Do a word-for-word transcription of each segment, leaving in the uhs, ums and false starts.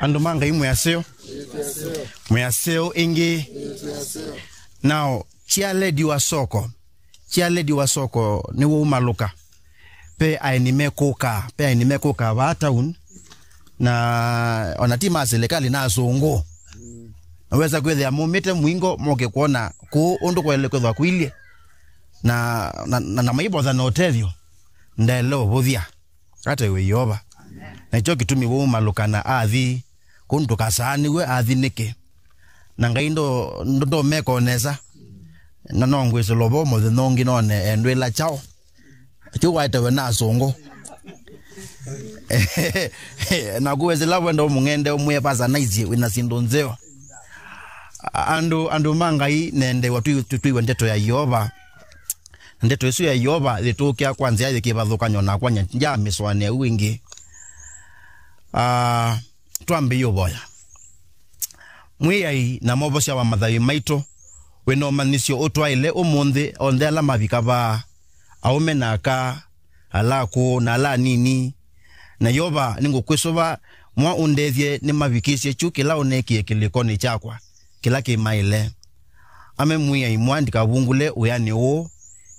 Andũ ma Ngai mwĩ aseo. Mwĩ aseo ĩngĩ. Now, chairlady wa soko. Chairlady wa soko nĩw'o umalũka. Pe aeni mekũka, pe aeni mekũka vaa town. Na ona ti ma serikali na asũngũ. Na wesa kwĩthĩa mumĩte mũingo moke kwona kũũ ũndũ kwaĩle kwĩthwa kũilye. Na, na, na, na maivotha na ũtethyo. Ndaĩle ũvũthya. Ata iwe Yeova. Na ikyo kĩtumi waumalũka na athi, kũndũ kasaanĩw'e athi nĩkĩ? Na Ngai ndo, ndo, ndomeka o nesa. Na no ngwĩsĩla ũvoo mũthenya ũngĩ none endwĩla kyaũ. Kĩu waetewe na asũngũ. Na kũwĩsĩla wenda ũmũng'ende ũmwĩe pasa naisye wĩna syĩndũ nzeo. Andũ, andũ ma Ngai nendewa twi-, twi-, twĩw'a ndeto ya Yeova. Ndeto ĩsu ya Yeova yĩtũkĩa kwa nzĩa yĩ kĩvathũkany'o nakwa nya-, nja mĩsũanĩa ĩu ĩngĩ. Ah, twambĩĩe ũvoya. Mwĩai na Mwovosya wa mathayũ maitũ, wĩ na ũmanyĩsyo ũtwaĩle ũmũnthĩ onthe ala mavika vaa, aũme na aka, ala akũũ na ala anini. Na Yeova, nĩngũkwĩsũva mwa ũndethye nĩmavikĩsye kyu kĩla ũneekie kĩlĩkonĩ kyakwa kĩla kĩmaĩle. Ame Mwĩai mwa ndikavungũle wĩanĩ ũũ,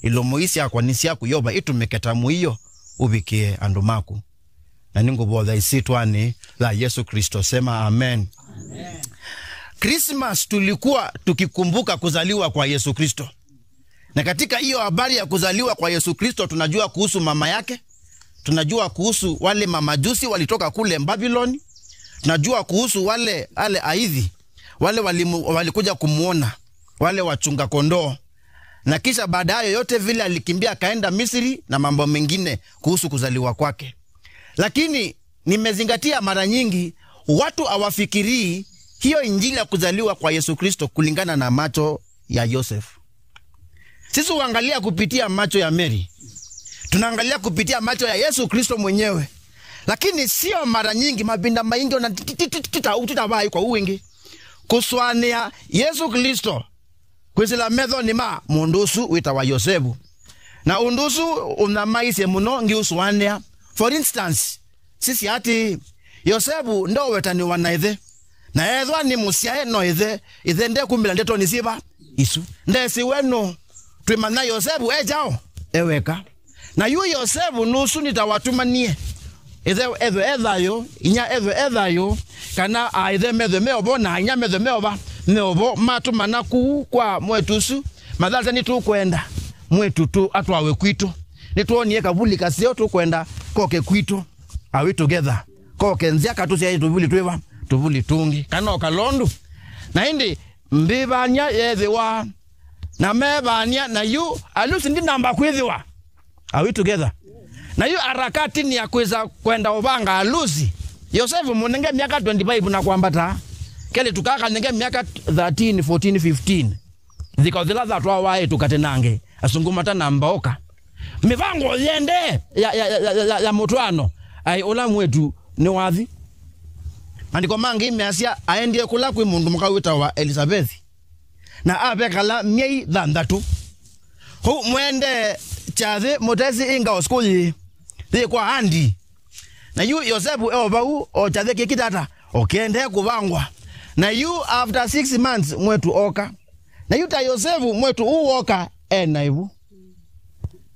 ilomo ii syakwa nĩ syaku, Yeova, itũmĩke ta mũio ũvikĩe andũ maku. Na nĩngũvoya ĩsyĩtwanĩ ya Yesũ Kristo, sema amen. Amen. Christmas tulikuwa tukikumbuka kuzaliwa kwa Yesu Kristo. Na katika hiyo habari ya kuzaliwa kwa Yesu Kristo, tunajua kuhusu mama yake, tunajua kuhusu wale mamajusi walitoka kule Babiloni, tunajua kuhusu wale, wale aidhi, wale walimu-, walikuja kumuona, wale wachunga kondoo. Na kisha baada ya hayo yote vile alikimbia akaenda Misri na mambo mengine kuhusu kuzaliwa kwake. Lakini nimezingatia mara nyingi, watu hawafikirii hiyo injili ya kuzaliwa kwa Yesu Kristo kulingana na macho ya Yosef. Sisi huangalia kupitia macho ya Mary. Tunaangalia kupitia macho ya Yesu Kristo mwenyewe. Lakini sio mara nyingi, mavinda maingi ona ti-, ti-, ti-, ti-, tita-, titavai kwa wingi. Kusũanĩa Yesu Kristo kwĩsĩla methonĩ ma mũndũ ũsu wĩtawa Yosevu. Na ũndũ ũsu ũnyamaisye mũno ngĩũsũanĩa. For instance, sisya atĩĩ, Yosevu ndowetanĩwa na ĩthe. Na ethwa nĩ mũsyae no ĩthe, ĩthe ndekumĩla ndetonĩ syĩva isu. Ndesĩwe nũ. Twĩmanya Yosevu e kyaũ? E weka. Na yu Yosevu nũsu nĩ ta watũmanie ĩthe ethwe e thayũ, inya ethwe e thayũ, kana aaĩthe methwe me ovo, na inya methwe me ova, me ovo, matũmana kũu kwa mwĩĩtu ũsu, mathalya, "Nĩtũkwenda mwĩĩtu tũ atwawe kwitũ. Nĩtwonie kavuli kaseo, tũkwenda koke kwitũ. Are we together?" Koke nzĩa katũsyaĩe tũvuli twĩva? Tũvuli tũngĩ, kana o kalondu. Na ĩndĩ mbĩvany'a yeethĩwa, na meevany'a, na yu alusi ndinamba kwĩthĩwa. Are we together? Na yu harakati nĩ ya kwĩsa kwenda ũvanga alusi. Yosevu mũnenge myaka twenty-five na kwambata. Kelĩtu kaa kanenge myaka thirteen, fourteen, fifteen. Nthika ũthela thatwa waĩ tũkatenange. Asũngũ matanamba oka. Mĩvango yende ya, ya, ya, ya, ya, ya mũtwaano. Ai, ũla mwĩĩtu nĩ wathi. Maandĩko mangĩ measya aendie kũla kwĩ mũndũ mũka wĩtawa Elisavethi. Na avekala myei thanthatũ. Kũu mwende kyathĩ mũtesi ĩngao sukulu yĩ, yĩ kwa andi. Na yu Yosevu e o vau, o kyathĩ kĩkĩtata, o kĩendee kũvangwa. Na yu after six months, mwĩĩtu oka. Na yu ta Yosevu, mwĩĩtu ũũ woka, e na ĩvu.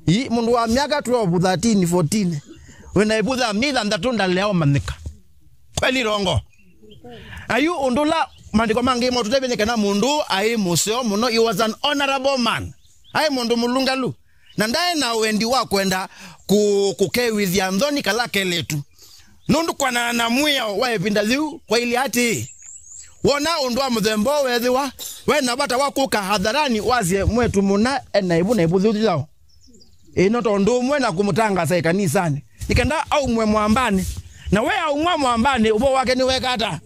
Ii, mũndũ wa myaka twelve, thirteen, fourteen, wĩ na ĩvu ya myei thanthatũ ndalea ũmanyĩka. Kweli rongo? Na yu ũndũ ũla maandĩko mangĩ matũtavya nĩ kana mũndũ ũũ aĩ mũseo mũno, he was an honorable man. Aĩ mũndũ mũlũngalu. Na ndaĩ na wendi wa kwenda kũ-, kũkew'ĩthya nthoni kala kelĩtu. Nũndũ kwanana na mwĩao wa ĩvinda yĩu, kwailye atĩĩ, wona ũndũ wa mũthemba ũũ weethĩwa, we na vata wa kũka hatharani wasye mwĩĩtu mũna e na ĩvu na ĩvu yĩu yaũ? Ĩno tondũ ũmwe na kũmũtangaasa ĩkanisanĩ, nĩ kenda aumwe mwambanĩ. Na we aumwa mwambanĩ, ũvoo wake nĩweka ata?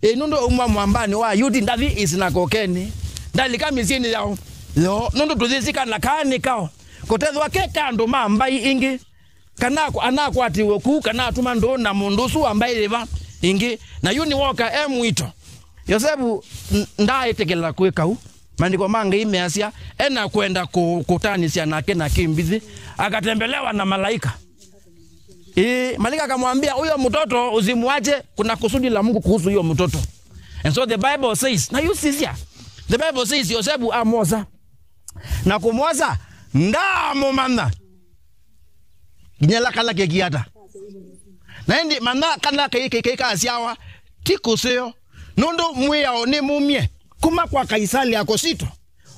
Ĩ, nũndũ aumwa mwambanĩ wa Ayuti, ndathi ĩsinakokenĩ. Ndalika mĩsyĩnĩ yao. Yo, nũndũ tũyĩsĩ kana kaa nĩ kao. Kũtethwa ke ka andũ ma mbaĩ ingĩ. Kana ak-, anakwatiwe kuu, kana atũma ndũũ na mũndũ ũsu wa mbaĩ yĩva ĩngĩ. Na yu nĩwoka e mũito. Yosevu n-, ndaaĩtĩkĩla kwĩka ũu. Maandĩko ma Ngai measya, ena kwenda kũ-, kũtanĩsya nake na kĩmbithĩ, akatembelewa na malaika. Eh, malaika akamwambia, "Huyo mtoto usimwache, kuna kusudi la Mungu kuhusu huyo mtoto." And so the Bible says, na you see here, the Bible says, Yosefu amwosa na kũmwosa, ndamũmanya nginya la kana kĩkiata. Na ĩndĩ manya kana kĩi, kĩi, kĩikasyawa ti kũseo, nũndũ mwĩao nĩmumie kuma kwa Kaisali Akosito,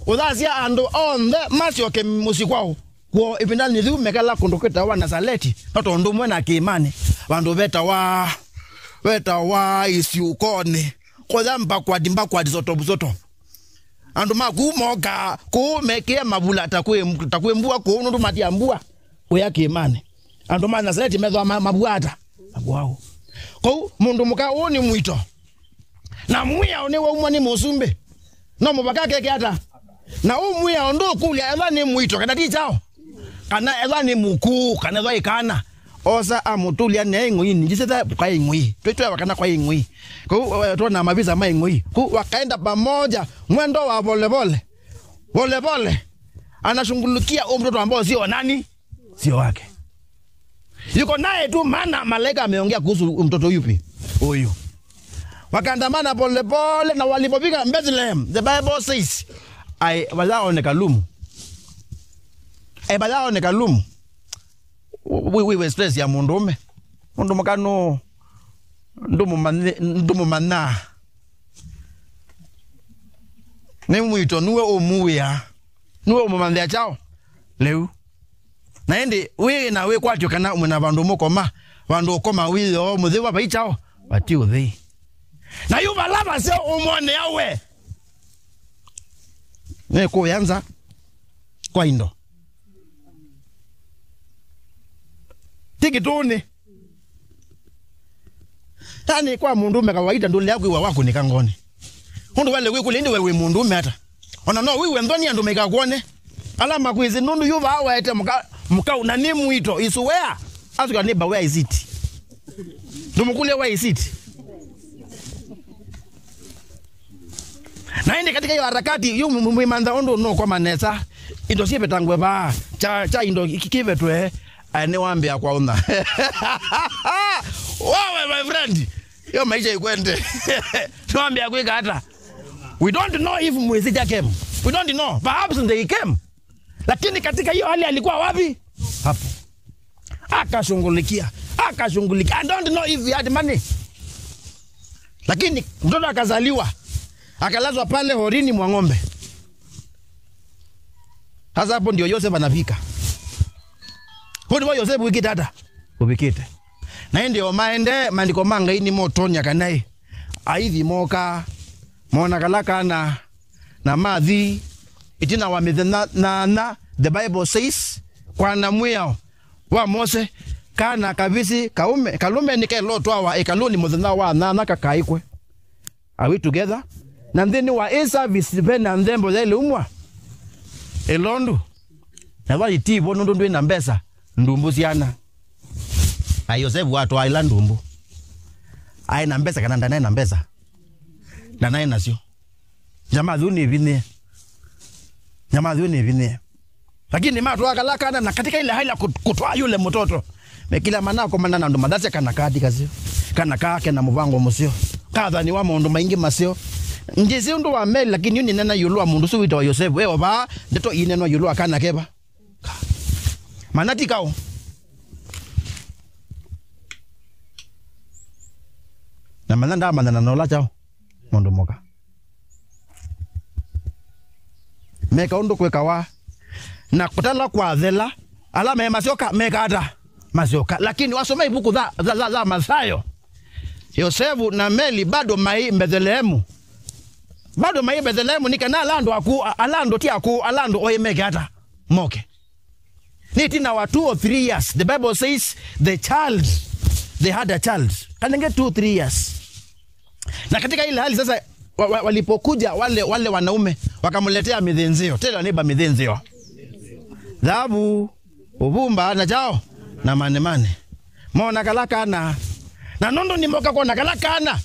ũthasya andũ onthe masyoke mũsyĩ kwao. Kwoo ĩvindanĩ yĩu mekala kũndũ kwĩtawa Nasaleti, no tondũ ũmwe na kĩĩmanĩ, vandũ vetawa, vetawa Ĩsyũkonĩ, kũya mbakũati, mbakũati, sort of, sort of. Andũ ma kũu mokaa kũu mekĩe mavula ta kwĩ, ta kwĩ mbua kũu, nũndũ matia mbua kũya kĩĩmanĩ. Andũ ma Nasaleti methwa ma-, mavua ata? Mavua ũu. Kũu mũndũ mũka ũũ nĩ mũito. Na mwĩao nĩwaumwa nĩ mũsumbĩ. No mũvaka keke ata? Na ũu mwĩao ndũkũlya ethwa nĩ mũito kana ti kyaũ, kana ethwa nĩ mũkũũ, kana ethwa ĩkana. Osa amũtũlya ne ing'oi, nĩnjĩsĩte kwa ing'oi. Twĩtweva kana kwa ing'oi. Kũu, eh, twona mavisa ma ing'oi. Kũu wakaenda pamoja, mwendo wa polepole. Polepole. Anashughulikia huyu mtoto ambao sio wa nani? Sio wake. Yuko naye tu, maana malaika ameongea kuhusu mtoto yupi? Huyu. Wakaandamana polepole, na walipofika Bethlehem, the Bible says, ai, vayaoneka lumu. Ai, vayaoneka lumu. Wi, wi, wi stress ya mũndũũme. Mũndũ mũka nũ, ndũmũmanye-, ndũmũmanya. Nĩ mũito, nĩwe ũmũwĩa. Nĩwe ũmũmanthĩa kyaũ? Lĩu. Na ĩndĩ wĩ na wĩkwatyo kana mwĩ na vandũ mũkoma, vandũ ũkoma wĩoo mũtheu vai kyaũ? Vati ũthei. Na yu vala vaseo ũmonea we. Nĩ kũya nza kwa indo. Ti kĩtũnĩ. Yaani, kwa mũndũũme kawaida ndũlea kwĩw'a wakũnĩka ngoonĩ. Ũndũ wale kwĩkũlya, ĩndĩ we wĩ mũndũũme ata? Ona no wĩw'e nthoni andũ maikakwone. Ala makwĩsĩ nũndũ yu vaa waete mũka, mũkau, na nĩ mũito, is where? Ask your neighbor, "Where is it?" Ndũmũkũlye, "Where is it?" Na ĩndĩ katika hiyo harakati, yu mũ-, mũ-, mwĩmantha ũndũ nũkoma nesa, indo syĩvetangwe vaa, kya, kya indo ki-, kĩvetwe, eh, nĩwambĩa kwaũna. Wewe, my friend, yo maisha ikwende. Nĩwambĩa kwĩka ata? We don't know if mwĩsĩ kya came. We don't know. Perhaps they came. Lakini katika hiyo hali alikuwa wapi? Hapo. Akashughulikia. Akashughulikia. I don't know if he had money. Lakini mtoto akazaliwa. Akalazwa pale horini mwa ng'ombe. Sasa hapo ndio Yosef anafika. Huo ndio Yosef wiki tata. Uvikite. Na ĩndĩ o maende, maandĩko ma Ngai nĩmotonya kana ĩ, aithi moka, mona kala kana, na mathi, ĩtina wa mĩthenya nyanya, the Bible says, kwana mwĩao wa Mose, kana kavisi kaume, kalume nĩkelotwawa ĩkalũnĩ mũthenya wa nyanya kakaĩkwe. Are we together? Na nthĩnĩ wa ĩ service ve na nthembo yaĩle umwa ĩlondu. Na va itivo nũndũ ndwĩ na mbesa, ndumbu syana. Ai, Yosevu watwaa ila ndumbu. Aĩ na mbesa kana ndanaĩ na mbesa? Ndanaĩ nasyo. Nyama yu nĩ vinyĩe. Nyama yu nĩ vinyĩe. Lakini matwaa kala kana, na katika ile hali ya kut-, kutwaa yule mtoto, mekila manakomana na andũ mathasya kana katika sio. Kana kake na mũvango mũseo. Kathaniwa maũndũ maingĩ maseo. Njĩsĩ ũndũ wa Meli, lakini yu nĩnena ĩũlũ wa mũndũ ũsu wĩtawa Yosevu. Eo vaa, ndeto inenwa ĩũlũ wa kana keva. Mana ti kao. Na mana ndamanyana na ũla kyaũ. Mũndũ mũka. Meka ũndũ kwĩkawa, na kũtala kwathela, ala me masyoka, meka ata? Masyoka. Lakini wasoma ivuku tha, tha, tha, tha Mathayo, Yosevu na Meli bado mai Mbetheleemu. Bado mai Mbetheleemu, nĩ kana ala andũ aku, ala andũ ti aku, ala andũ oĩ meke ata? Moke. Nĩ ĩtina wa two or three years, the Bible says the child, they had a child. Kanenge two, three years. Na katika ile hali sasa, wa, wa, walipokuja wale, wale wanaume, wakamletea mĩthĩnzĩo. Tell your neighbor, mĩthĩnzĩo. Thavu, ũvumba, na kyaũ, na manemane. Mona kala kana. Na nũndũ nĩmoka kwona kala kana.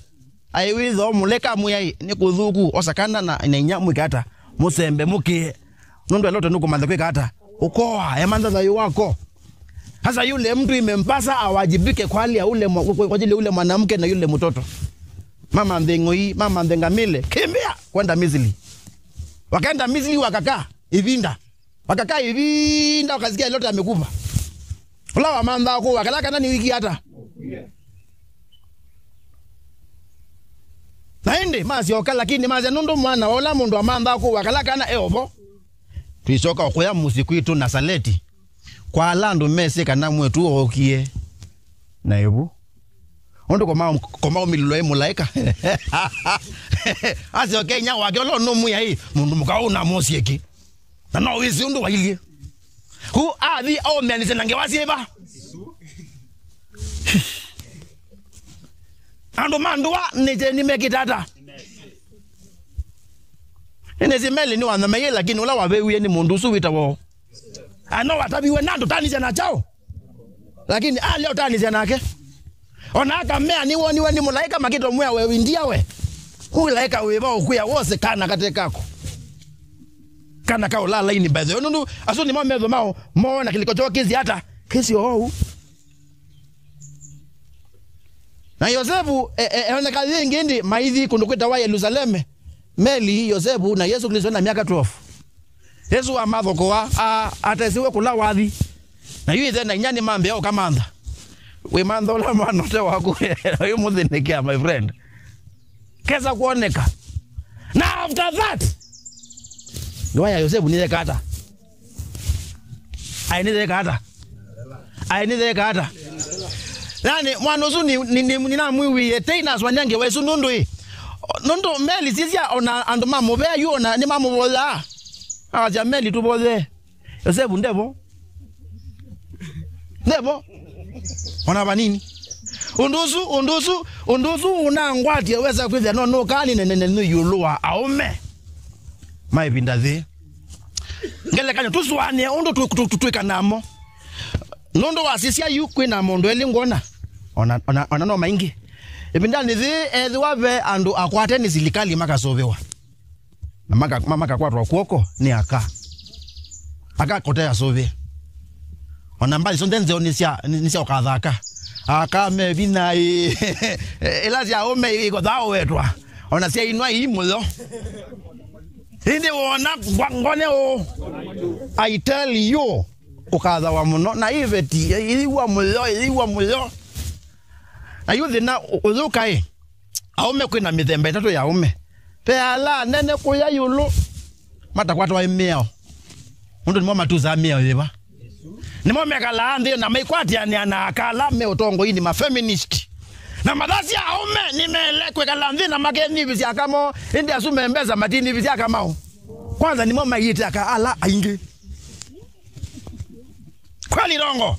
Aĩ wĩthwa mũleka mwĩai, nĩ kũthũku, osa kana na, na inya mwĩke ata? Mũsembe, mũkĩe. Nũndũ elote nũkũmantha kwĩka ata? Ũkoa, emantha thayũ wako. Sasa yule mtu imempasa awajibike kwa hali ya ule mwa-, kwa, kwa ajili ya ule mwanamke na yule mtoto. Mama Ndeng'oi, mama Ndengamile, kimbia kwenda Misri. Wakaenda Misri, wakakaa ivinda. Wakakaa ivinda, wakasikia Loti amekufa. Ũla wamanthaa kũwa kala kana nĩwĩkie ata. Na ĩndĩ masyoka, lakini masya nũndũ mwana wa ũla mũndũ amanthaa kũwa kala kana e o vo. Tũicoka kũya mũsyĩ kwitũ Nasaleti, kwa ala andũ mesĩ kana mwĩĩtu ookie na ĩvu. Ũndũ koma-, komaumĩlilwa ĩ mũlaĩka. Asyoke inya wake ũla ũnũmwĩa ĩ, mũndũ mũka ũũ namũsye kĩ? Na no wĩsĩ ũndũ wailyĩ. Ku athi aũmĩanĩsye na ngewa syĩva? Andũ ma ndũa nĩkye nĩmekĩte ata? Nĩnĩsĩ Meli nĩwanyameie, lakini ũla wavewie nĩ mũndũ ũsu wĩtawa, ano wataviwe na andũ tanisya na kyaũ? Lakini alea ũtaanĩsya nake. Ona akamea nĩwoniwe nĩ mũlaĩka makĩtwa mwĩa we windia we. Mũlaĩka wĩva ũkwĩa wose kana kate kako. Kana kaũlalaini by the way. Nũndũ asu nĩmo metho mao mona kĩlĩko kyoo kĩsi ata. Kĩsi oou. Na Yosevu, e, e, eoneka yĩngĩ ĩndĩ maithi kũndũ kwĩtawa Yelusaleme. Meli, Yosevu na Yesu Kristo na myaka twelve. Yesu amathokoa, a-, atesiwe kũla wathi. Na yu ĩthe na inya nĩmambĩa ũkamantha. Wĩmantha ũla mwana ũte waku. Yu mũthĩnĩkĩa, my friend. Kesa kuoneka. Na after that, ngewa ya Yosefu nĩyeka ata? Aĩ nĩyeka ata? Aĩ nĩyeka ata? Yani, mwana ũsu nĩ, nĩ, nĩ, nĩnamwĩwie, tei nasũanĩa ngewa ĩsu nũndũ ĩ. Nũndũ Meli sisya ona andũ ma mũvea yu ona nĩmamũvoyaa. Akasya, Meli tũvoyee. Yosevu ndevo. Ndevo. Ona vanini. Ũndũ ũsu, ũndũ ũsu, ũndũ ũsu ũnangwatie wesa kwĩthĩa no nũkaa nĩnenene nĩ ĩũlũ wa aũme ma ĩvinda yĩĩ. Ngelekany'o, tũsũanĩe ũndũ tũ-, tũ-, tũ-, twĩka namo. Nũndũ wasisya yu kwĩna maũndũ elĩ ngwona. Ona, ona, ona no maingĩ. Ĩvindanĩ yĩĩ ethĩwa ve andũ akwate nĩ silikali makasũvĩwa. Na maka-, ma-, makakwatwa kw'oko nĩ aka. Aka kote asũvĩe. Ona mbathi syonthe nzeo nĩ sya, nĩ, nĩ sya ũkathaka. Aka me vinya ĩ, ĩla sya ũme ikothaa ũwetwa. Ona sya inwa ii mũyo. Ĩndĩ wona ngwa-, ngone ũũ. I tell you, ũkathawa mũno. Na iveti, ĩyĩw'a mũyo, ĩyĩw'a mũyo. Na yu thĩna ũ-, ũyũka ĩ. Aũme kwĩna mĩthemba ĩtatũ ya aũme. Ve ala anene kũya ĩũlũ matakwatwa nĩ mĩao. Nũndũ nĩmo matusaa mĩao yĩva. Nĩmo mekalaa nthĩ na maikwatĩanĩa na aka ala me ũtongoinĩ, ma feminist. Na mathasya aũme nĩmeele kwĩkala nthĩ na makenyivĩsya aka moo, ĩndĩ asu me mbesa matinivĩsya aka mao. Kwanza nĩmo maiĩte aka ala aingĩ. Kweli rongo.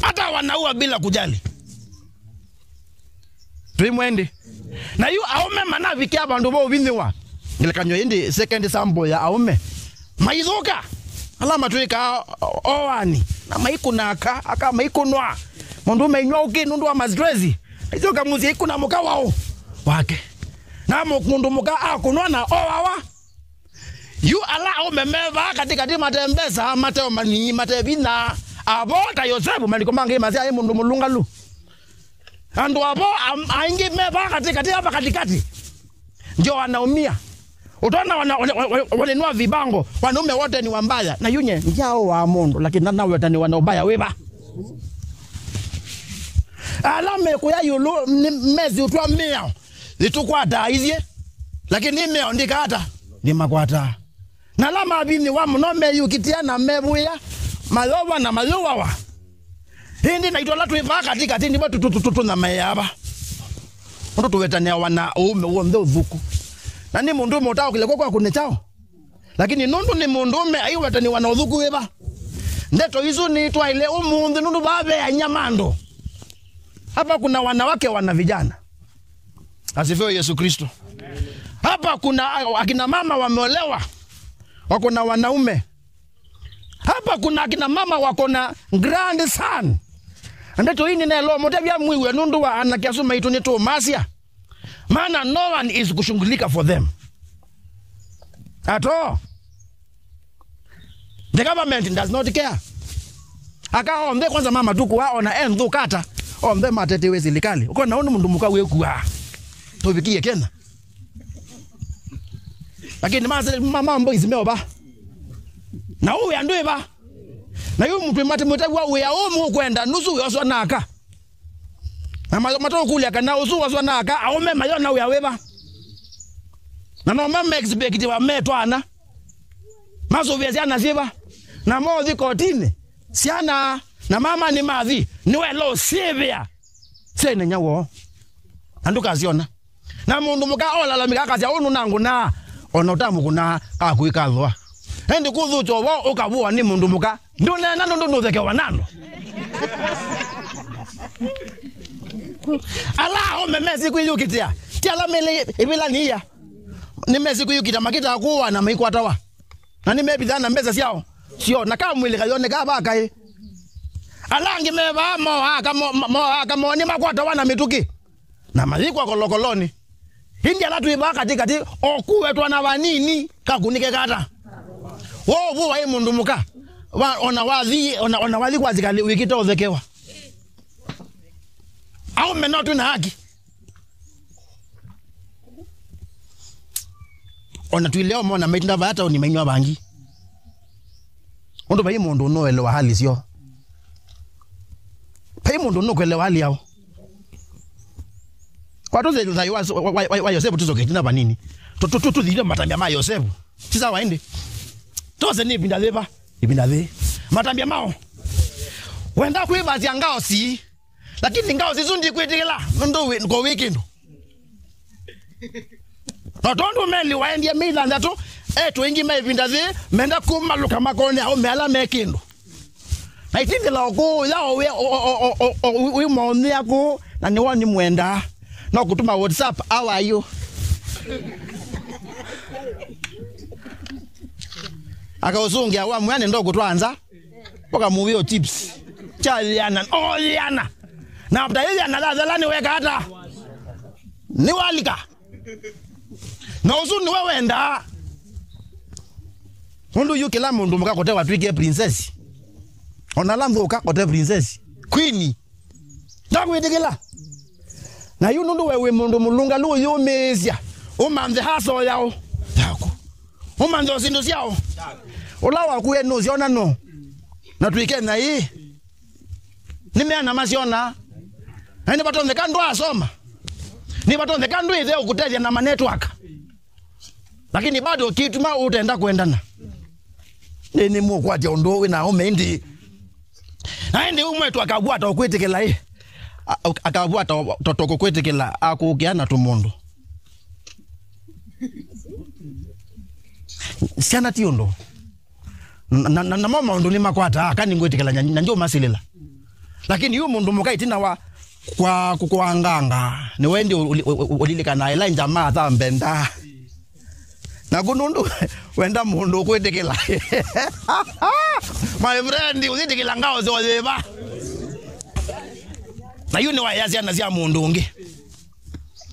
Hata wanaua bila kujali. Twĩmwendi. Na yu aũme manavikia vandũ va ũvinyĩwa. Ngelekany'o ĩndĩ second sample ya aũme. Maithũka. Ala matwĩkaa oani. Na maikũna aka, aka maikũnwa. Mũndũ mainyw'a ũkĩ nũndũ wa mastresi. Aithoka mũsyĩ aikũna mũka wao. Wake. Na mũ-, mũndũ mũka akũnwa na oawa. Yu ala aũme me vaa katĩkatĩ mate mbesa, mate ũmanyi, mate vinya, avo ta Yosevu, maandĩko mangĩ masya aĩ mũndũ mũlũngalu. Andũ avo am-, aingĩ me vaa katĩkatĩ ava katikati. Ndio wanaumia. Utaona wana-, wana-, wana-, wananunua vibango, wanaume wote ni wambaya. Na yunye, ndio wa mũndũ, lakini nana wetani wana ubaya wĩva. Ala mekuya yulu, ni mezi utwa mĩao. Nĩtũkwataa ithyĩ, lakini mĩao ndĩkata, nĩmakwataa. Na ala mavinyĩwa mũno meyũkitĩa na mevũĩa, mayovwa na mayũawa. Ĩndĩ naitũ ala twĩ vaa katĩkatĩ nĩvo tũ-, tũ-, tũ-, tũ-, tũnyamaĩaa va. Nũndũ tũvetanĩawa na ũũme w'onthe ũthũku. Na nĩ mũndũ ũme ũtaũkĩle kw'oko akũne kyaũ? Lakini nũndũ nĩ mũndũũme aiwetanĩwa na ũthũku wĩva? Ndeto isu nĩtwaĩle ũmũnthĩ nũndũ vaa ve anyama andũ. Hapa kuna wanawake wana vijana. Asifiwe Yesu Kristo. Hapa kuna a-, akina mama wameolewa. Wako na wanaume. Hapa kuna akina mama wako na grandson. Ndeto hii ninaelewa mũtavya mwiwe nũndũ wa anake asu maitũ nĩtũmasya. Maana no one is kushughulika for them at all. The government does not care. Aka onthe kwanza ma matukũ aa, ona e nthũkata, onthe matetewe silikali. Ũkona ũndũ mũndũ mũka wĩkuaa. Tũvikie Kenya. Lakini ma, ma, ma boys meo va. Na ũũ wĩa ndwĩ va. Na yu mũtwe mate mũtavwa wĩa ũũ mũkwenda, nusu wĩa ũsu anaka. Na ma, matũkũlya kana ũsu ũsu anaka, aũme mayona wĩa wĩva. Na no ma expect wa metwana. Masũvĩa syana syĩva. Na mothi kotini. Syana na mama nĩ mathi. Nĩwelo syĩvĩa. Syĩna nya woo. Na ndũkasyona. Na mũndũ mũka olalamika akasya, "Ũnũ nangũnaa." Ona ũtamũkũnaa, kakwĩkathwa. Ĩndĩ kũthũkya ũvoo ũkavũwa nĩ mũndũ mũka. Ndũneena nũndũ nũthekewa nando. Ala aũme mesi kwĩyũkitĩa. Ti ala mele ĩvĩla nĩia. Nĩ mesi kwĩyũkita makĩtaa kũũa na maikwatawa. Na nĩ mevithaa na mbesa syao. Syo, na kamwĩlĩ kayoneka vakaĩ. Ala angĩ mevaa moaa kamo, moaa kamo nĩ makwatawa na mĩtũkĩ. Na mayĩkwa kolokolonĩ. Ĩndĩ ala twĩ vaa katĩkatĩ, o kuwetwa na vanini, kakunĩke kata. Woo, vu waĩ mũndũ mũka. Wa, ona wathi, ona, ona wathi kwa sikalĩ wĩkĩte ũthekewa. Aũme no twĩ na haki. Ona twĩleo mona maitinda vaya taoni mainyw'a vangi. Ũndũ vai mũndũ ũnoelewa hali syo. Vai mũndũ ũnokwelewa hali yao. Kwa tũthe thayũ wa, wa, wa, wa, wa Yosefu tũsoke tina vanini. Tu, tu, tu, tũthire matambya ma Yosefu. Ti sawa ĩndĩ. Tose nĩ ĩvinda yĩva? Ĩvinda yĩ. Matambya mao. Wenda kwĩvasya ngao si. Lakini ngao sisu ndikwĩtĩkĩla, nũndũ wĩ, ko wĩ kĩndũ. Na tondũ meli waendie mĩi thanthatũ, etu aingĩ me ĩvinda yĩ, menda kũmalũka makone aũme ala me kĩndũ. Na itindĩla ũkũũ, ya o wĩ, o, wĩ maũnĩ akũũ, na nĩwoni mwendaa. No kũtuma WhatsApp, "How are you?" Akaũsũngĩa wa mwene ndo kũtwa nza. Ũkamũvĩa chips. Kyathĩana, oyĩana. Na after yĩthĩana thathela nĩweka ata? Nĩwalika. Na ũsu nĩwe wendaa. Ũndũ yu kĩla mũndũ mũka kũte watwĩkie princess. Ona ala nthũka kũte princess. Queen. Ndakwĩtĩkĩla. Na yu nũndũ we wĩ mũndũ mũlũngalu ũyũmĩĩsya, ũmanthe hustle yao yaku. Ũmanthe o syĩndũ syao. Ũla waku we nũsyona no. Na twĩke na ĩ. Nĩmeana masyona. Na nĩvatonyeka ndwaasoma. Nĩvatonyeka ndwĩthe ũkũtethya na manetwork. Lakini bado ũkĩtuma ũtenda kwendana. Nĩ, nĩ mũkwatya ũndũ wĩ na aũme ĩndĩ. Na ĩndĩ ũmwe tu akavwata ũkwĩtĩkĩla ĩ. A, akavwata to, to kũkwĩtĩkĩla akũkĩa na tũmũndũ. Syana ti ũndũ. Na, na, na, namo maũndũ nĩmakwataa, aka nĩngwĩtĩkĩla na, na ndyũmasilĩla. Lakini yu mũndũ mũka ĩtina wa kwa kũkwanganga, nĩwe ĩndĩ ũli-, ũ-, ũ-, ũlilikana ĩla njamaa athambe ndaa. Naku nũndũ wenda mũndũ ũkwĩtĩkĩla. My friend, ũthĩtĩkĩla ngao syo yĩva? Na yu nĩwaĩa syana sya mũndũ ũngĩ.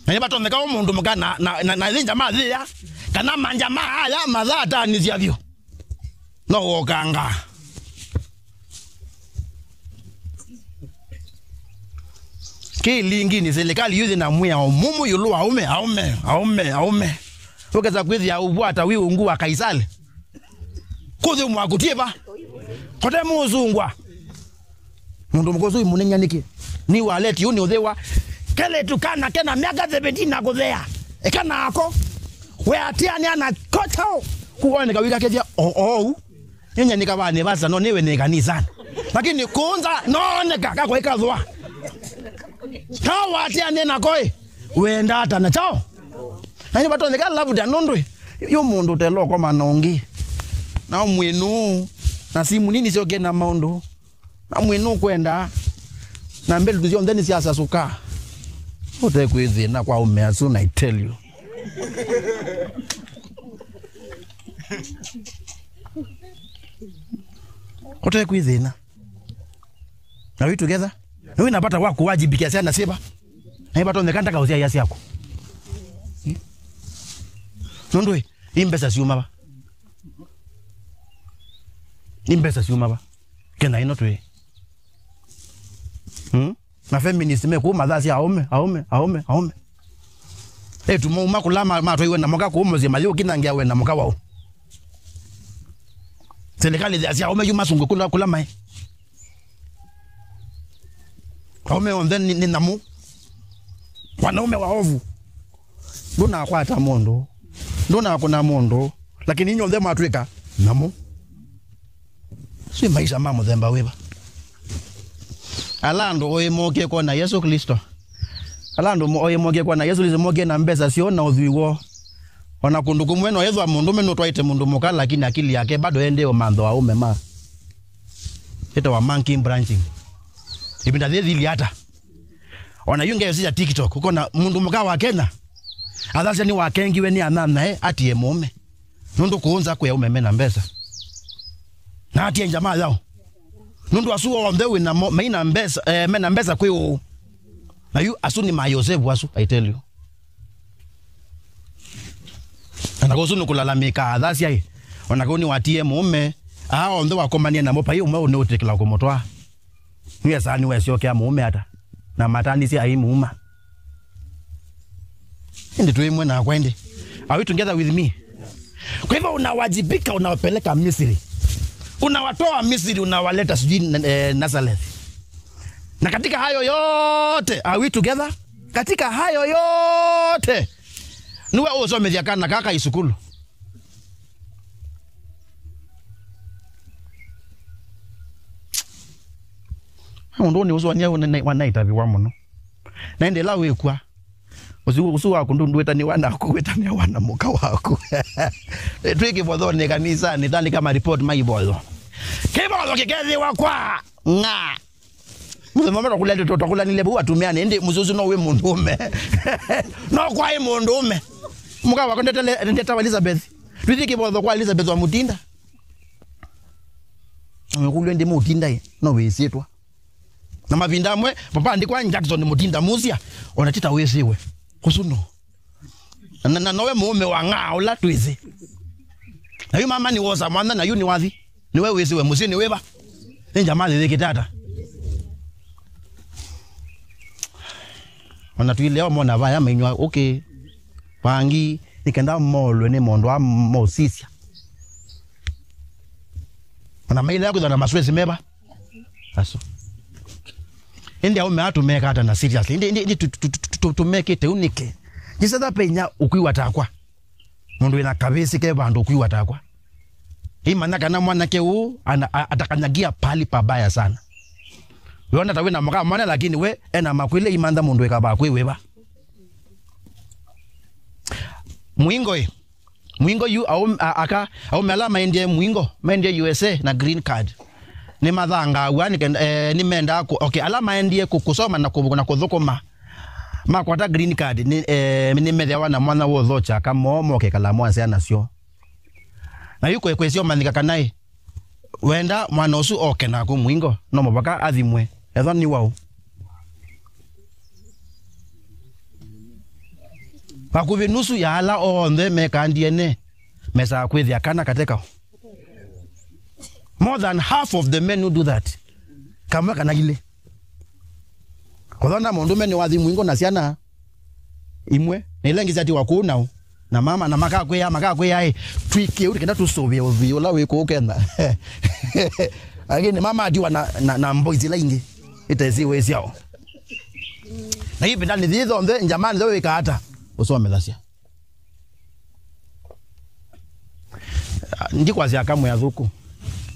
Na nĩvatonyeka ũ mũndũ mũka na, na, na, na ĩthĩ njamaa thĩa, kana manjamaa aya mathatanĩsya vyũ. No wokanga. Kĩlingini serikali yuthi na mwĩao mũmũ ĩũlũ wa aũme, aũme, aũme, aũme. Ũkesa kwĩthĩa ũvwata wĩ ungu wa Kaisali. Kũthĩ mwakũtie va. Kote mũsungwa. Mũndũ mũka ũsu imũneng'a nĩkĩ? Nĩ waleti yu nĩ ũthĩwa. Kelĩtu kana kena myaka seventeen na kũthea. Eka nako. We atianĩa na kochao. Kuoneka wikakĩthya o ou. Nĩnye nĩkavaa nĩ vasa no nĩwe nĩ kanisani. Lakini kũnza nooneka kakwa ikathwa. Kawa atianĩa nako ĩ. Wenda ata na chao. Na nĩ vatonyeka labda nũndũ yu mũndũ ũtela ũkoma na ũngĩ. Na mwĩnũ na simu nini syoke na maũndũ. Na mwĩnũ kwenda. Na mbelu syonthe nĩ syasasũka. Ũtekwĩthĩna kwa aũme asu, I tell you. Ũtekwĩthĩna. Are we together? Na wĩna vata wa kũwajibĩkĩa syana syĩva? Na ĩvatonyeka ndakaũsyaĩa syaku. Nũndũ ĩ, ĩ mbesa syuma va? Ĩ mbesa syuma va? Kenya ĩno twĩ. Na feminist me kũu mathasya aũme, aũme, aũme, aũme. Etu mauma kũla ma-, matwaiwe na mũka kũu mũsyĩ mayũkinangĩa we na mũka wao. Serikali thasya aũme yu masungwe kũla, kũla maĩ. Aũme onthe nĩ, nĩ nyamũ. Wanaume waovu. Ndũnakwata mũndũ. Ndũnakũna mũndũ. Lakini inyuothe mwatwĩka nyamũ. Sio maisha ma mũthemba wĩva? Ala andũ oĩ mokie kwona Yesu Kristo. Ala andũ mo-, oĩ mokie kwona Yesu Kristo mokie na mbesa syoo na ũthwii woo. Ona kũndũ kũmwe no ethwa mũndũme nũtwaĩte mũndũ mũka, lakini akili yake bado endee ũmantho wa aũme ma. Ĩtawa monkey branching. Ĩvinda yĩthili ata? Ona yu ngeyo sya TikTok, ũkona mũndũ mũka wa Kenya athasya nĩwakengiwe nĩ anyanyae atie mũũme. Nũndũ kũũnza kwĩ aũme mena mbesa. Na atie njamaa yao. Nũndũ asu onthe wĩna mo-, maina mbesa, eh, mena mbesa kwĩ ũũ. Na yu asu nĩ ma Yosefu asu, I tell you. Ona kũsu nũkũlalamĩka athasya ĩ. Ona kũu nĩwatie mũũme. Aa onthe wakomanie namo pai ũmwe ũnĩũtĩkĩla kũmũtwaa. Nĩwesaa nĩwesyokea mũũme ata? Na matanisye ai muuma. Ĩndĩ twĩ ĩmwe nakwa ĩndĩ. Are we together with me? Kwa hivyo unawajibika, unawapeleka Misri. Unawatoa Misri, unawaleta sijui, eh, Nazareth. Na katika hayo yote, are we together? Katika hayo yote, nĩwe ũsomethya kana kaka isukulu. Mũndũ nĩ ũsũanĩa wanaitaviwa mũno. Na ĩndĩ ĩla wĩkw'a, ũsu, ũsu waku ndũ-, ndwĩtanĩwa naku, wĩtanĩwa na mũka waku. Twĩ kĩvothonĩ kanisanĩ, tandĩka maripoti ma ivoyo. Kĩvoyo kĩkethĩwa kwa ng'a. Mũthenya ũmwe twakulya ndeto, twakulanile vau atumeani, ĩndĩ mũsyĩ ũsu no wĩ mũndũũme. No kwaĩ mũndũũme. Mũka wakwa ndetele-, ndetawa Elizabeth. Twĩthĩ kĩvotho kwa Elizabeth wa Mutinda. Amekũlya ĩndĩ Mutinda ĩ, no wĩsĩtwa. Na mavinda amwe, papa andĩkwa Jackson Mutinda Musia, ona tita wĩsĩwe. Ũsu no. Na, na, na nowe mũũme wa ng'aa ũla twĩsĩ. Na yu mama nĩwosa mwana, na yu nĩwathi. Nĩwe wĩsĩwe mũsyĩ nĩ wĩva? Nĩ njamaa yĩthĩkĩte ata? Ona twĩlea mona vaya mainywa ũkĩ, vangi, nĩ kenda molwe nĩ maũndũ a mosisya. Ona mailea kwĩthwa na maswesi meva? Asu. Ĩndĩ aũme aa tũmeka ata na seriously? Ĩndĩ, ĩndĩ, ĩndĩ tũ-, tũ-, tũ-, tũ-, tũmekĩte ũu nĩkĩ? Jisatha penya ũkwĩwa takwa. Mũndũ wĩna kavĩsĩ ke vandũ ũkwĩwa takwa. Imanya kana mwanake ũũ ana-, a-, atakanyagia pahali pabaya sana. Weona ta wĩna mũka mwana, lakini we ena makwĩle imantha mũndũ ĩkavaa kwĩ wĩva. Mũingo ĩ. Mũingo yu aũm-, a-, aka, aũme ala maendie mũingo, maendie U S A na green card. Nĩmathangaaw'a, nĩkenda, eh, nĩmendaa kũ-, okay, ala maendie kũ-, kũsoma na kũ-, na kũthũkũma. Makwata green card, nĩ, eh, nĩmethĩawa na mwanya wa ũthokya aka moo moke kala mwasya nasyo. Na yu kwĩ-, kwĩsĩ ũmanyĩka kana ĩ, wenda mwana ũsu oke naku mũingo, no mũvaka athimwe. Ethwa nĩ waũ? Vakuvĩ nusu ya ala onthe mekaa D N A mesaa kwĩthĩa kana kate kao. More than half of the men who do that, kamwe kana ilĩ. Kũthona mũndũme nĩwathi mũingo na syana imwe, na ila ingĩ syatiwa kũu nao. Na mama, na makakwĩa, makakwĩa, ĩ, twĩkĩe ũu, kenda tũsũvĩe ũthwii ũla wĩ kũu Kenya. Lakini mama atiwa na, na, na mboisi ila ingĩ, itesiwe syao. Na ivindanĩ yĩĩ yonthe, njamanĩ yo wĩkaa ata? Ũsomethasya. Ndikwasya kamwe athũku.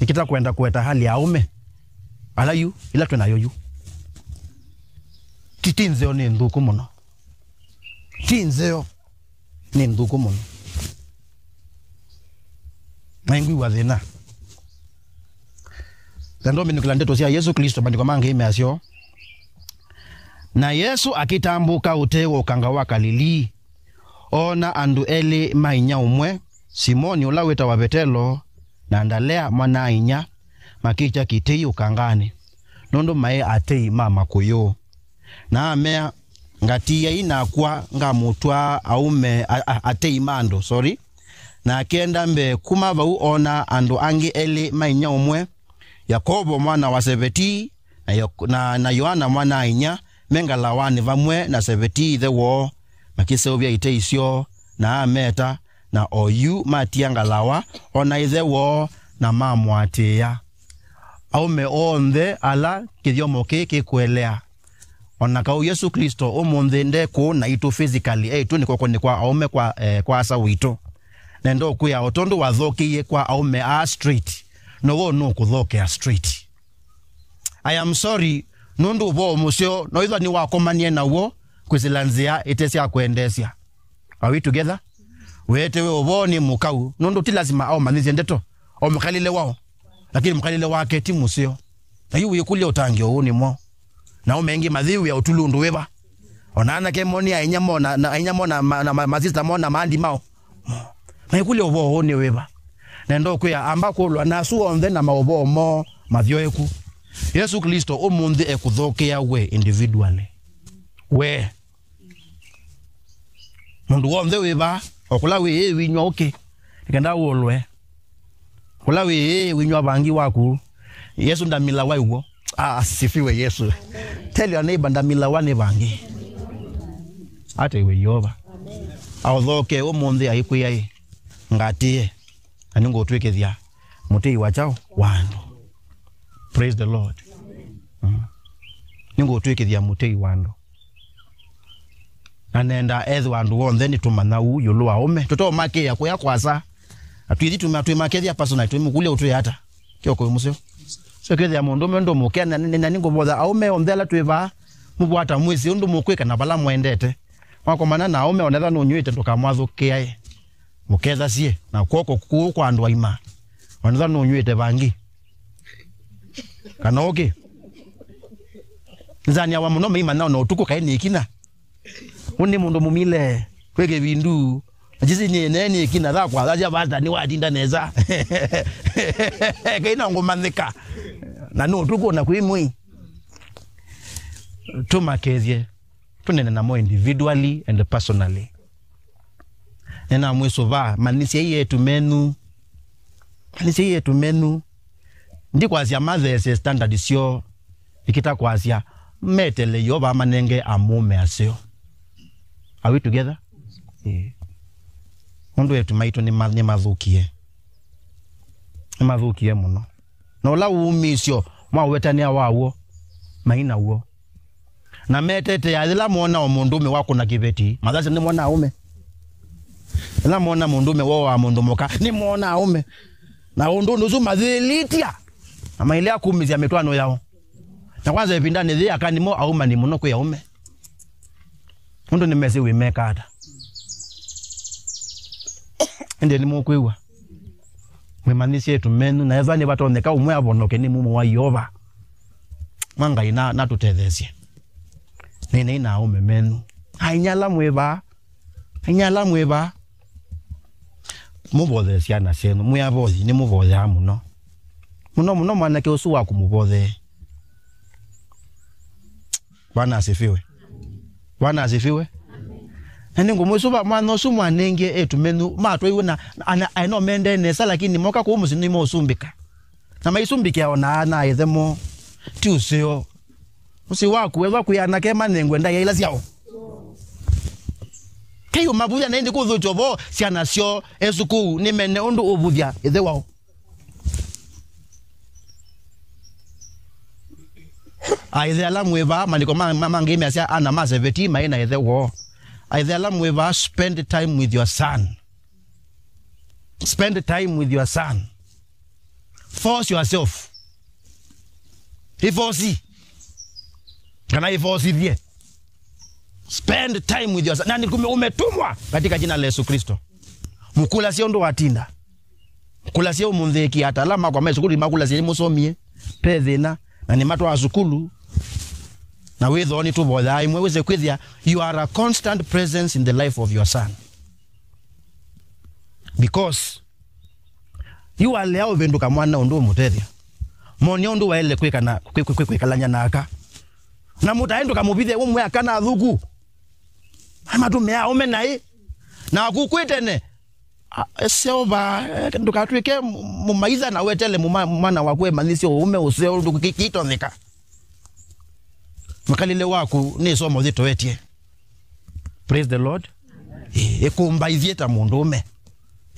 Nĩkĩta kwenda kũeta hali ya aũme. Ala yu, ila twĩ nayo yu. Ti, ti nzeo nĩ nthũku mũno. Ti nzeo nĩ nthũku mũno. Na ngwĩw'a thĩna. Na ndominũkĩla ndeto sya Yesũ Klĩsto, maandĩko mangĩ measyo. Na Yesũ akĩtambũka ũtee wa ũkanga wa Kalilii, oona andũ elĩ ma inyia ũmwe, Simoni ũla wĩtawa Vetelo, na Andalea mwana-a-inyia, makĩkya kĩtei ũkanganĩ, nũndũ maĩ atei ma makũyũ. Na amea, "Ngatiai nakwa ngamũtwaa aũme, a, a, atei ma andũ," sorry. Na akĩenda mbee kuma vau oona andũ angĩ elĩ ma inyia ũmwe, Yakovo mwana wa Sevetii, na, Yo-, na, na Yoana mwana-a-inyia me ngalawanĩ vamwe na Sevetei ĩthe woo, makĩseũvya itei syoo, na ameta, na oyu matia ngalawa, o na ĩthe woo, na mamũatĩĩa. Aũme onthe ala kĩthyomo kĩĩ kĩkũelea, o na kau Yesũ Klĩsto ũmũnthĩ nde kũũ naitũ physically, e ĩtunĩ kw'okonĩ kwa aũme kwa, eh, kwa Asa witũ. Nenda ũkwĩa, o tondũ wathokĩie kwa aũme aa straight, now'o nũkũthokea straight. I am sorry, nũndũ ũvoo mũseo no ĩthwa nĩwakomanie naw'o kwĩsĩla nzĩa ĩte sya kwendeesya. Are we together? Weetewe ũvoo nĩ mũkau, nũndũ ti lasima aũmanyĩsye ndeto o mũkalĩle wao, lakini mũkalĩle wake ti mũseo. Na yu wĩkũlya ũtangĩĩo ũũ nĩ mwaũ? Na aũme aingĩ mathĩwĩa ũtulu ũndũ wĩva? O na anake mo nĩ ainyia mo na, na ainyia mo na ma-, na ma-, masista mo na maandi mao. Maikũlya ũvoo ũũ nĩ wĩva? Nenda ũkwĩa, amba kũlwa na asu onthe na maũvoo moo mathyoeku. Yesũ Klĩsto ũmũnthĩ ekũthokea we individually. We. Mũndũ w'onthe wĩ vaa, o kũla wĩ ĩĩ wĩnyw'a ũkĩ, nĩkenda ũũlwe. Kũla wĩ ĩĩ wĩnyw'a vangi waku. Yesũ ndamilawa ĩw'o. Ah, asifiwe Yesu. Tell your neighbor, "Ndamilawa nĩ vangi." Ate iwe Yeova. Aũthokee ũmũnthĩ aikwĩa ĩ, ngatĩe, na nĩngũtw'ĩkĩthya mũtĩi wa kyaũ? Wa andũ. Praise the Lord. Mm. Nĩngũtw'ĩkĩthya mũtĩi wa andũ. Na nenda ethĩwa andũ onthe nĩtũmanya ũu ĩũlũ wa aũme. Tũtomakĩĩa kũya kwasa. Na twĩthi tũma-, twĩmakethya personally, twĩmũkũlya ũtwĩa ata? Kĩoko wĩ mũseo. So, kethĩa mũndũũme ndũmũkĩa, na, na, na nĩngũvotha aũme onthe ala twĩ vaa, mũvwata mwĩsĩ ũndũ mũkwĩka na vala mũendete. Mwakomana na aũme, onetha nũnyw'ĩte, ndũkamwathũkĩae. Mũkethasye na kw'oko kũũ kwa andũ aima. Onetha nũnyw'ĩte vangi. Kana ũkĩ? Nzanĩawa mũno maimanya ona ũtukũ kaĩ nĩ ĩkina. Ũnĩ mũndũ mũmile, kwĩ kĩvindu. Na jisi nĩ nene ĩkina tha kwa thasya vata nĩ watinda nesa. Kaĩ na ngũmanyĩka. Na nĩ ũtukũ na kwĩ mwei. Tũmakethye. Tũnene namo individually and personally. Nĩnamwĩsũva, manyĩsyai eĩtu menyu. Manyĩsyai eĩtu menyu. Ndikwasya matheesye standard syoo, ĩkĩta kwasya metele Yeova amanenge amũũme aseo. Are we together? Ĩĩ. Nũndũ eĩtu maitũ nĩma-, nĩmathũkie. Nĩmathũkie mũno. Na ũla ũũmĩĩsyo mwaũwetanĩa waw'o, mai naw'o. Na metetea yĩla moona o mũndũũme wakũna kĩveti, mathasya nĩmona aũme. Yĩla moona mũndũũme wooaa mũndũ mũka, nĩmona aũme. Na ũndũnĩ ũsu mathĩlĩtya, na mailea kumĩsya mĩtwaano yao. Na kwanza ĩvindanĩ yĩĩ, aka nĩmo aũmani mũno kwĩ aũme. Nũndũ nĩmesĩ wĩmeka ata. Ĩndĩ nĩmũkwĩw'a. Mwĩmanyĩsye eĩtu menyu, na ethĩwa nĩvatonyeka ũmwe avonoke nĩ mumo wa Yeova. Mwa Ngai na, natũtetheesye. Nĩnei na aũme menyu. Ainyia ala mwĩ vaa. Ainyia ala mwĩ vaa. Mũvothee syana syenyu. Mwĩ avothi, nĩmũvoyaa mũno. Mũno mũno mwanake ũsu waku mũvothee. Bwana asifiwe. Bwana asifiwe. Na nĩngũmwĩsũva mwana ũsu mwanengie eĩtu menyu matwaiwe na, na, na, aĩ no mendee nesa, lakini moka kũu mũsyĩ nĩmaũsumbĩka. Na maisumbĩkĩa o na ana a ĩthe moo. Ti ũseo. Mũsyĩ waku, ethwa kwĩ anake manengwe ndaĩa ila syao. Kei ũmavũthya na ĩndĩ kũthũkya ũvoo syana syoo esukuu nĩmene ũndũ ũvũthya ĩthe wao. Aĩthe ala mwĩ vaa, maandĩko ma, ma, mangĩ measya ana ma Zeveti maĩ na ĩthe woo. Aĩthe ala mwĩ vaa, spend time with your son. Spend time with your son. Force yourself. Ifosi. Kana ifosithie. Spend time with your son. Na nikume-, umetumwa katika jina la Yesu Kristo. Mũkũlasye ũndũ watinda. Kũlasya ũmũnthĩ ĩkĩa ata? Ala makwa me sukulu nĩmakũlasya nĩmũsomie, pe thĩna, na nĩmatwaa sukulu. Na wĩthoo nĩtũvoyaa ĩmwe, wĩse kwĩthĩa you are a constant presence in the life of your son. Because yu walea ũvĩndũka mwana ũndũ ũmũtethya. Monia ũndũ waĩle kwĩka na, kwĩ-, kwĩ-, kwĩ-, kwĩkalany'a na aka. Na mũtaĩ ndũkamũvithe ũmwe aka na athũku. Matũmĩa aũme naĩ. Na aku kwĩ tene. A, Seova, eh, ndũkatw'ĩke mũ-, mũmaitha na wetele mũma-, mwana waku emanyĩsye ũũme ũseo ũndũ kĩ-, kĩitonyeka. Mũkalĩle waku nĩ ĩsomo yĩtoetye. Praise the Lord. Ĩ, ĩkũmbaithye ta mũndũũme.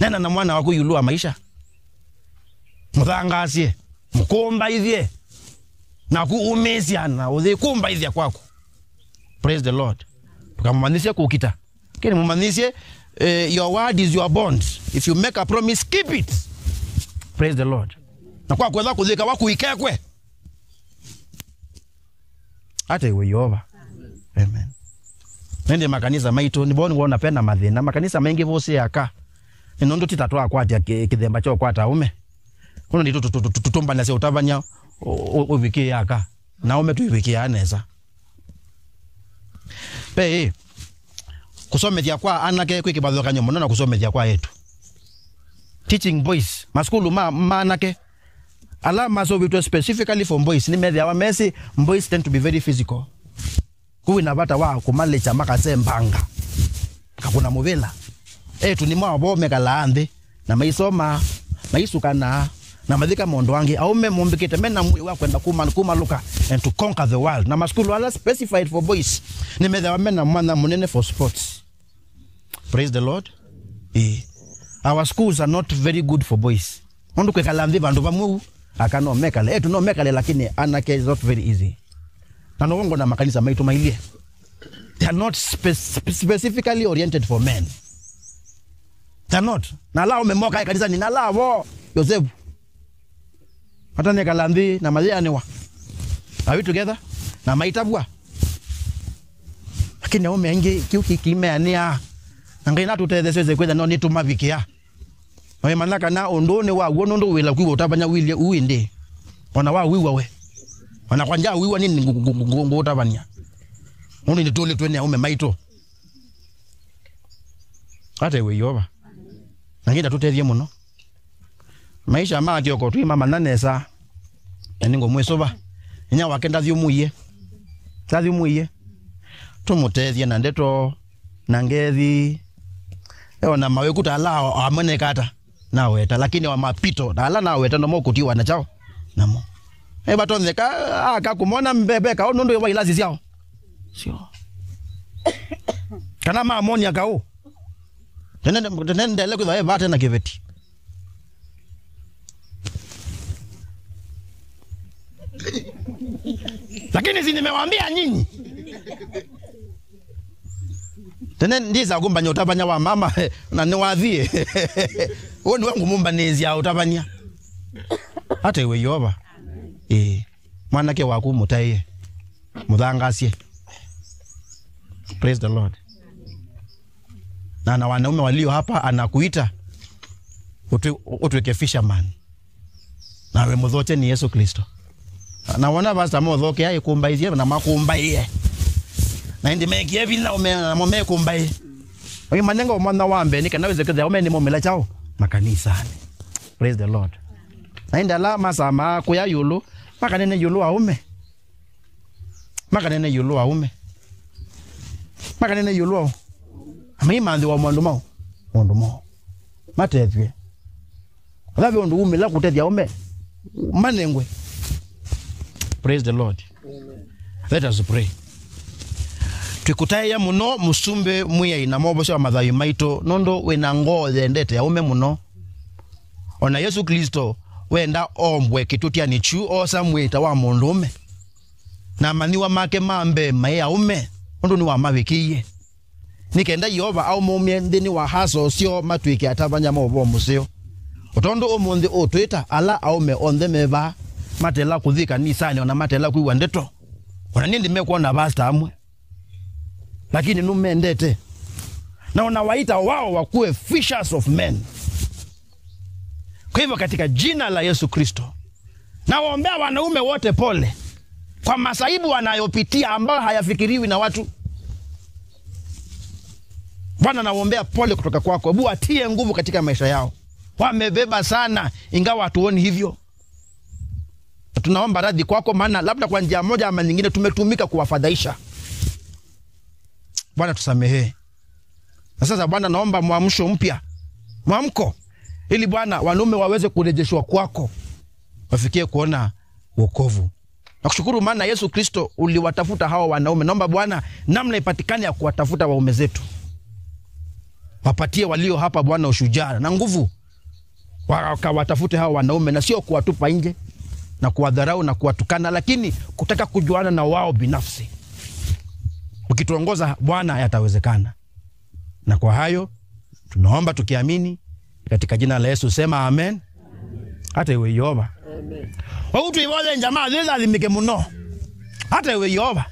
Nena na mwana waku ĩũlũ wa maisha. Mũthangaasye, mũkũmbaithye. Naku umĩsya na ũyĩkũmbaithya kwaku. Praise the Lord. Ndũkamũmanyĩsye kũkita. Lakini mũmanyĩsye, eh, your word is your bond. If you make a promise, keep it. Praise the Lord. Na kwa kwetha kũthĩka waku ikekwe. Ata iwe Yeova. Amen. Nende makanisa maitũ, nĩ bo nĩwona pena mathĩna. Makanisa maingĩ vosĩ aka. Nĩ nũndũ tita twakwatya kĩ-, kĩthemba kya ũkwata aũme. Kũno nditũ tũtũmbanasya ũtavany'a ũ-, ũ-, ũvikĩĩa aka. Na aũme tũivikĩaa nesa. Ve ĩ, kũsomethya kwa anake kwĩ kĩvathũkany'o mũno na kũsomethya kwa eĩtu. Teaching boys, masukulu ma, ma anake, ala masovĩtwe specifically for boys, nĩmethĩawa mesĩ boys tend to be very physical. Kũu wĩna vata wa kũmalekya makasembanga, makakũna mũvĩla. Eĩtu nĩmo vo mekalaa nthĩ, na maisoma, maisukanaa, na mathĩka maũndũ angĩ. Aũme mombĩkĩte mena mwĩĩ wa kwenda kuma-, kumalũka and to conquer the world. Na masukulu ala specified for boys, nĩmethĩawa mena mwanya mũnene for sports. Praise the Lord. Eh. Our schools are not very good for boys. Mũndũ kwĩkala nthĩ vandũ vamwe u, aka no mekale. Eĩtu no mekale, lakini anake is not very easy. Na no wongo na makanisa maitũ mailyĩ. They are not spe-, spe-, specifically oriented for men. They are not. Na ala aũme moka ĩ kanisani, na ala vo, Yosefu. Matanekala nthĩ na mayĩanĩwa. Are we together? Na maitavw'a. Lakini aũme aingĩ kĩu kĩkimeanĩa. Na Ngai natũtetheesye kwĩtha no nĩtũmavikĩa. Na wĩmanya kana ũndũ ũũ nĩ wa w'o nũndũ wĩla kwĩw'a ũtavany'a wĩlye ũũ ĩndĩ. Ona wa wĩw'a we. Ona kwa nja wĩw'a nĩ ngũ-, ngũ-, ngũ-, ngũũtavany'a. Nũndũ nĩtũlĩtwe nĩ aũme maitũ. Ata iwe Yeova. Na Ngai ndatũtethye mũno. Maisha ma Kioko twĩmamanya nesa. Na nĩngũmwĩsũva. Inyia wake ndathyũmũie. Ndathyũmũie. Tũmũtethye na ndeto, na ngethi. Eona mawĩku ta ala amwe neka ata naweta, lakini wa mapito, na ala naweta namo kũtiwa na chao namo. Evatonyeka aka kũmona mbebe kao nũndũ wa ilasi syao. Sio. Kana mamonia kao. Tene, tene ndele kwĩtha evate na kĩveti. Lakini si nimewaambia nyinyi. Tene ndisa kumbanya ũtavany'a wa mama, na nĩwathie. Ũũ nĩwe ngũmũmbanĩĩsya ũtavany'a. Ata iwe Yeova. Ĩĩ. Mwanake waku mũtaĩe. Mũthangasye. Praise the Lord. Na, na wanaume walio hapa anakuita utwi-, utwike fisherman. Nawe mũthokye nĩ Yesu Kristo. Na wona pastor mothokea ĩkũmbaĩsye na makũmbaĩe. Na ĩndĩ mekie vinya ũme-, namo mekũmbaĩe. Ũimanenga ũmanya wa mbee nĩ kana wĩse kwĩthĩa ũme nĩ momĩla chao makanĩsanĩ. Praise the Lord. Na ĩndĩ ala masamaa kũya ĩũlũ, makanene ĩũlũ wa ũme. Makanene ĩũlũ wa ũme. Makanene ĩũlũ wa ũ-, amaimanthĩwa maũndũ mau. Maũndũ mau. Matethw'e. Ala ve ũndũ umĩla kũtethya aũme, manengwe. Praise the Lord. Amen. Let us pray. Twĩkũtaĩa mũno, Mũsumbĩ Mwĩai na Mwovosya wa mathayũ maitũ, nũndũ wĩna ngoo yendete aũme mũno. O na Yesũ Klĩsto wenda ombwe kĩtũtyanĩ kyu, oosa mwĩĩ ta wa mũndũũme. Na amanyĩw'a make ma mbee maĩ aũme, nũndũ nĩwamavikĩie. Nĩ kenda Yeova aũmaumye nthĩnĩ wa hustle syoo matw'ĩke atavany'a ma ũvoo mũseo. O tondũ ũmũnthĩ ũtwĩta ala aũme onthe me vaa, matela kũthi kanisanĩ, o na matela kwĩw'a ndeto. O na nĩndĩ mekwona vasta amwe. Lakini nũmendete. Na unawaita wao wakuwe fishers of men. Kwa hivyo katika jina la Yesu Kristo, nawaombea wanaume wote pole kwa masaibu wanayopitia ambayo hayafikiriwi na watu. Bwana, nawaombea pole kutoka kwako. Hebu watie nguvu katika maisha yao. Wamebeba sana, ingawa hatuoni hivyo. Tunaomba radhi kwako, maana labda kwa njia moja ama nyingine tumetumika kuwafadhaisha. Bwana, tusamehe. Na sasa Bwana, naomba mwamsho mpya, mwamko, ili Bwana, wanaume waweze kurejeshwa kwako, wafikie kuona wokovu. Nakushukuru maana Yesu Kristo uliwatafuta hawa wanaume. Naomba Bwana, namna ipatikane ya kuwatafuta waume zetu. Wapatie walio hapa Bwana ushujaa na nguvu. Wakawatafute hawa wanaume na sio kuwatupa nje na kuwadharau na kuwatukana, lakini kutaka kujuana na wao binafsi. Ukituongoza Bwana, yatawezekana. Na kwa hayo, tunaomba tukiamini katika jina la Yesu, sema amen. Hata iwe Yehova. Amen. Wau tuivoye jamaa, thithathimike mũno. Hata iwe Yehova.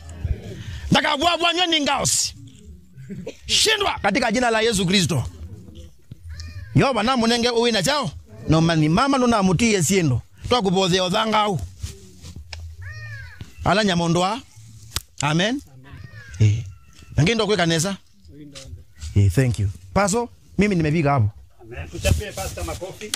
Ndakavwavwanywe nĩ ngaosi. Shindwa katika jina la Yesu Kristo. Yehova namũnenge ũĩ na chao. No mani mama nũnamũtie syĩndũ. Twakũvothea ũthangau. Ala nyamondwa. Amen. Eh. Nangindo kwĩka nesa. Eh, thank you. Paso, mimi nimefika hapo. Amen. Tuchapie pastor makofi.